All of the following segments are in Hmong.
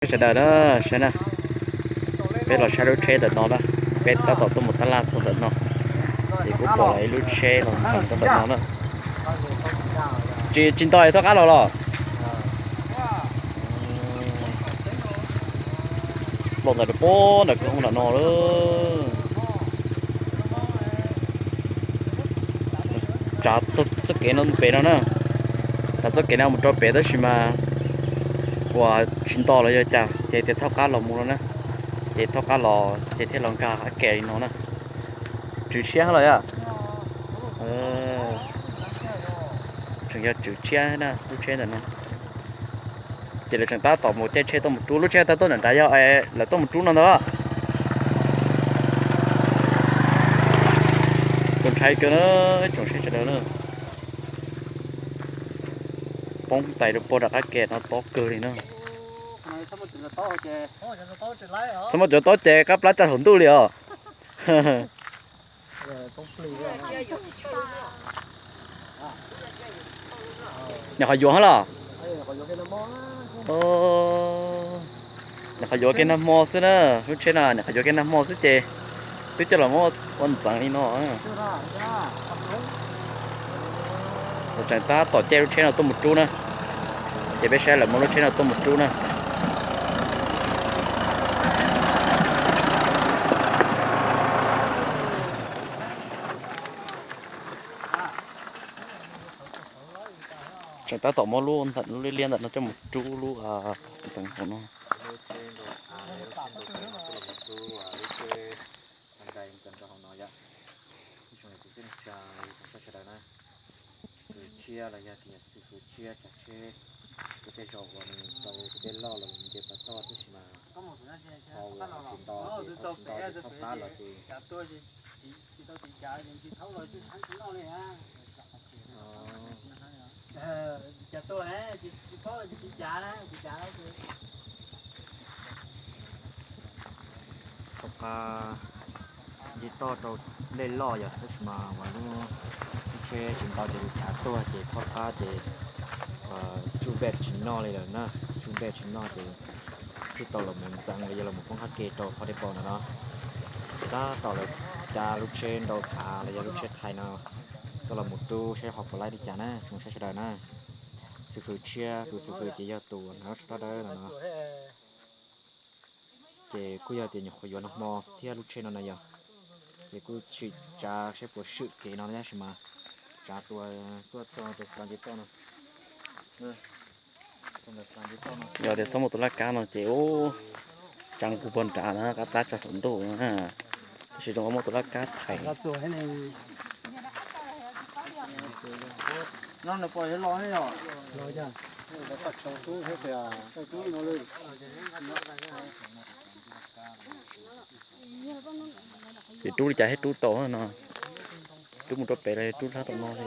Sawv daws na, saib na, peb los saib lub tsheb ntawm no na, peb tab tom tuaj mus tab laj txog ntawm no, ces kuj pom lawv ib lub tsheb los ntxeev rau ntawm no na. Tsis, tsis nto es thoj qab los los? Los ntawm pob ntawm kwj hoob ntawm no lawm. Tsav txoj kev no pem no na, tsav txoj kev no mus rau pem tab sis mas uas tsis nto los yog cas ces tias thoj qab los mus no na, ces thoj qab los ces thiaj los nkag qab ke li no na. Tswv tshiab los yog, tseem yog tswv tshiab na lub tsheb ntawm no. Ces lawv tseem tab tom mus caij tsheb tuaj mus rub, lub tsheb tau tuaj nram nrad yog lawv tuaj mus rub no ntag. Txaus ntshai kawg na, tsoom saib sawv daws na. Poob tais rau pog rov qab ke no tob kawg li na. Txhob muaj cov tob ces qab plab tsa hauv ntuj li os. Nyuam qhuav yuav los? Nyuam qhuav yuav kiag nag hmo xwb na, lub tsheb no nyuam qhuav yuav kiag nag hmo xwb ces twb coj los muab ua ntxeev li no. Lawv tseem tab tom caij lub tsheb no tuaj mus rub na, ces peb saib lawv muab lub tsheb no tuaj mus rub na. Tseem tab tom muab lub ntawm lub liab liab ntawm no coj mus rub lub ntxeev hauv no. Ib tsoom niam txiv kwv tij neej tsa, ib tsoom saib sawv daws na, kwv tshiab los yog tias xib hwb tshiab tsav tsheb, kuv tej zaum uas nws tau tus dej loj los nce pas toj tab sis mas ho uas tsis nto, tsis nto ces thauj qab los ces thauj qab nce toj rau dej loj yog tab sis mas uas lub, lub tsheb tsis nto ces lub chav tuag ces thauj qab ces tsuj npej tsis noj li lawm na, tsuj npej tsis noj ces thiaj tau los mus ntxeev los yog los mus poob qab ke rau qhov dej npau ntawm no. Tab tom lawv cav lub tsheb nrau khav los yog lub tsheb thais no coj los mus rub saib ho puas laib li cas na tsoom saib sawv daws na. Xib hwb tshiab, tus xib hwb ces yog tus nrog rau dawb no. Ces kuj yog tias nyuam qhuav yuav nag hmo thiab lub tsheb no na yog, ces kuj sim tsav saib puas swm kev no tab sis mas tsav tuaj txog rau nce toj no. Yog tias txhob muaj tus laj kab no ces ub, tsa kuv pog nrad na, qab plab tsa hauv ntuj na, tab sis zoo muaj tus laj kab thaiv. Ces rub li cas thiaj rub tau no? Rub mus rau pem los rub sab tom no li?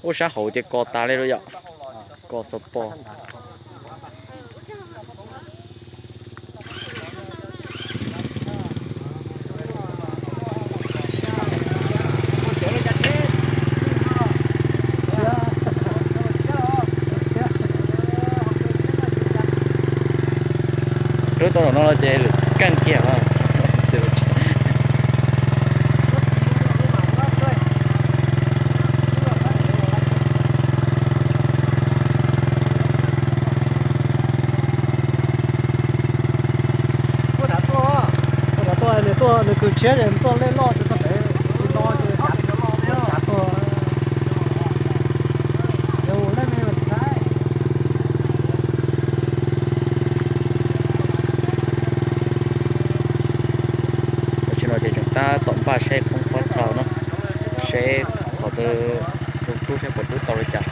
Ub, sab hauv ces kos tas li lawm yom, kos xaus pos. Rub tau no ces lwm keej kiag. Tuaj, nws tuaj, nws kwv tshiab ces tuaj lej loj tsis tau pem, tsis tau ces tsav tuag. Tam sim no ces tseem tab tom npaj saib poob pob tsaus no, saib qhov twg rub rub saib puas rub tau li cas.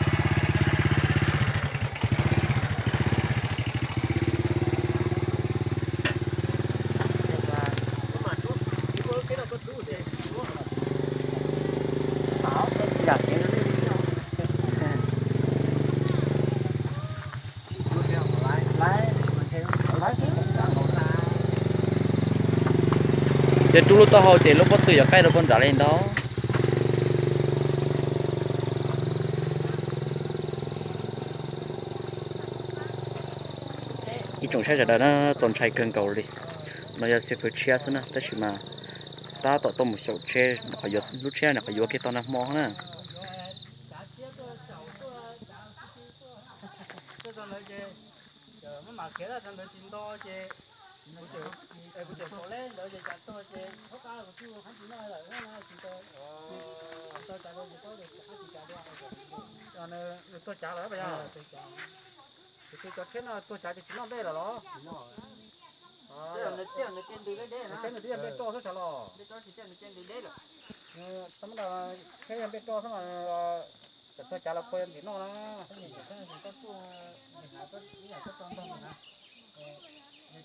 Ces rub lub taub hau ces lub pob tw yuav qaij rau puag nram li ntawd. Ib tsoom saib sawv daws na, txaus ntshai kawg nkaus li. No yog xib fwb tshiab xwb na, tab sis mas tab tom tuaj mus xyaum tsheb, lub tsheb nyuam qhuav yuav kiag tau nag hmo na. Tuag cav lawm, cov tsheb no tuag cav ces tsis noj nplej lawm los? Tsheb nws twb yog nplej roj xwb sav los? Tsheb yog nplej roj xwb mas cov tuag cav los kua yuav ntim noj na.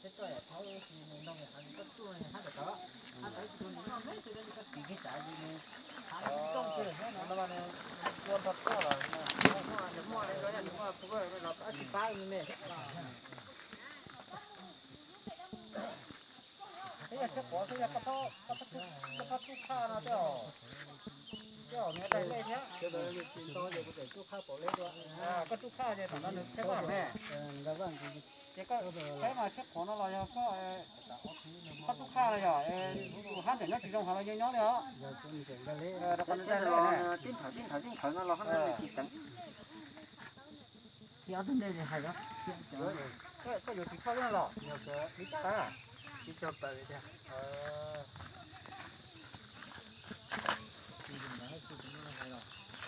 Tsis yog tsheb quav xwb, yog koj tub khaj no tej, tej nws daig nplej thiab. Koj tub khaj ces tam no nws tsheb vaj ne. Ces koj tsheb mas tsheb quav no los yog koj tub khaj los yog tus hab ntawm nyob tsis zoo hav los yeej nyob li os. Rau qhov nws daig nplej ne. Koj yuav tsis kho los?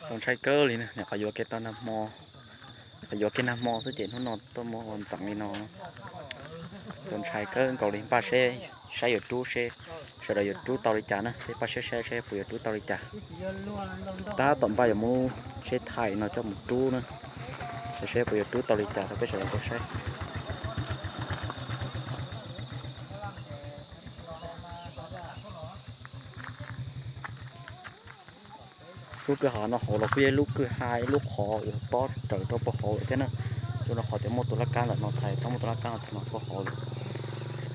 Txaus ntshai kawg li na, nyuam qhuav yuav kiag tau nag hmo, nyuam qhuav yuav kiag nag hmo xwb ces hnub no tuaj muaj ua ntxeev li no. Txaus ntshai kawg nkaus li, npaj seb saib yuav rub seb sawv daws yuav rub tau li cas na, peb npaj seb saib seb puas yuav rub tau li cas. Tab tom npaj yuav muab tsheb thaij no coj mus rub na, seb puas yuav rub tau li cas rau peb sawv daws tau saib. Lub kwj ha no hauv los kuj yog ib lub kwj ha, ib lub qhov uas tob raws rau puag hauv lawm thiab na. Lub no qhov tias muaj tus laj kab ntawm no, thaum tau muaj tus laj kab no thaum no puag hauv lawm.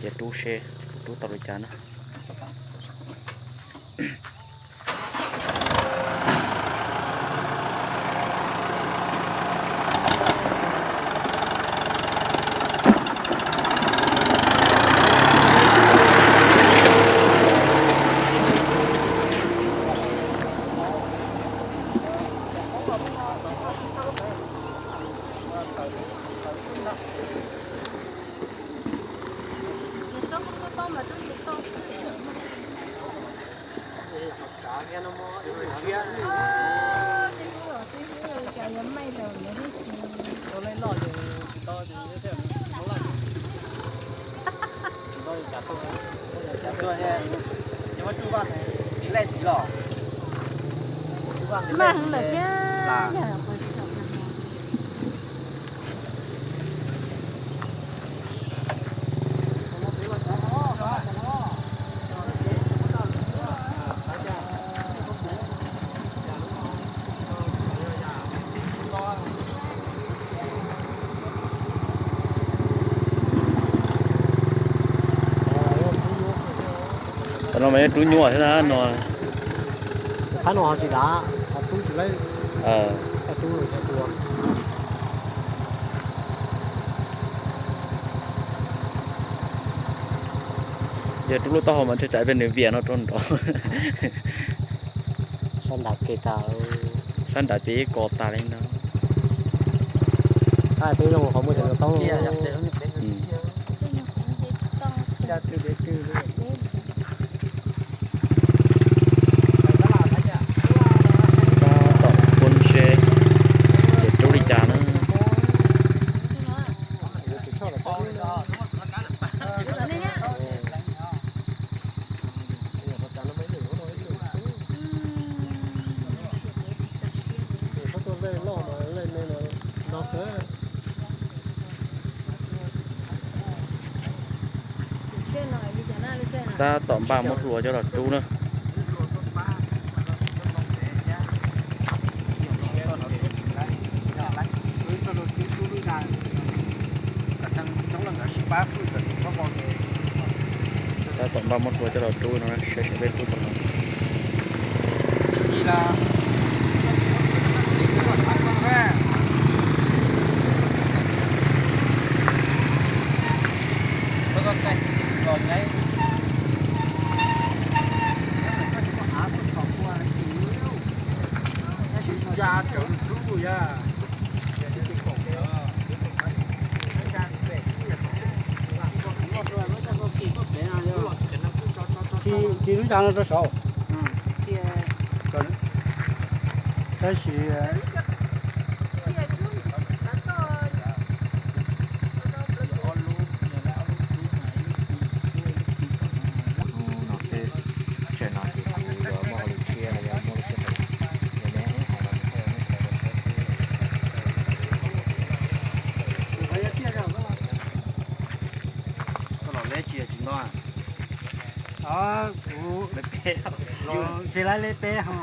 Ces rub seb rub tau li cas na. Mag heev lawm thiab. Tam no mas yeej rub nyuaj thiab no. Phab no ho tsis dav, ho rub tsis laib. Yog rub lub taub hau mas ntshe tsam peb nws vias no rau nrov. Sab nrad kev tas, sab nrad ces ib kos tas li no. Qab twb zoo qhov muaj cov toob. Tab tom foob seb yuav rub li cas na. Tab tom npaj muab hlua coj los rub na. Tab tom npaj muab tua coj los rub no, saib seb peb rub tau los. Ci lub cav no rau saud. Tab sis hnub no xwb, tsam no ces kuv yuav muaj hauj lwm tshiab los yog muaj lub sij hawm, yog neb hais los kuv thiaj yuav muab tso rau saib xwb. Koj los leb tsis yog tsis nto? Kuv tsis laib leb peb ho.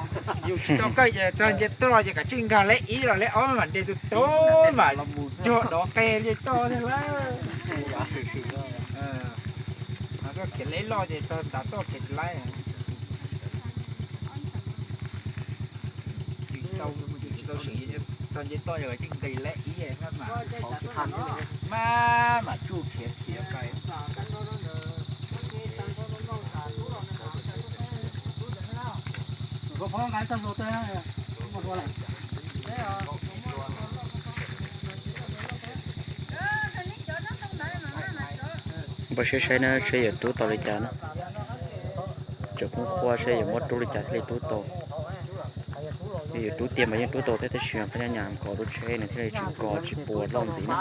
Yus tsis tau kawj ces txog nce toj ces kav tsij nkag leb ib los leb ob mam nce tus tod mas cuag dov qe li toj thiab lawm. Koj khiav leb loj ces txog nram toj khiav tsis laib. Tsis tau, tsis tau seem, txog nce toj yog kav tsij nqis leb ib mas, mas mam tsuj khiav khiav pais. Npaj siab saib na, seb yuav rub tau li cas na. Tseem poob qhuav seb yuav muab rub li cas thiaj li rub tau. Yog yuav rub tiag mas yeej rub tau thiab, tab sis qhov nyab nyam kov lub tsheb nws thiaj li tsis kov tsis puas loj ntxiv na.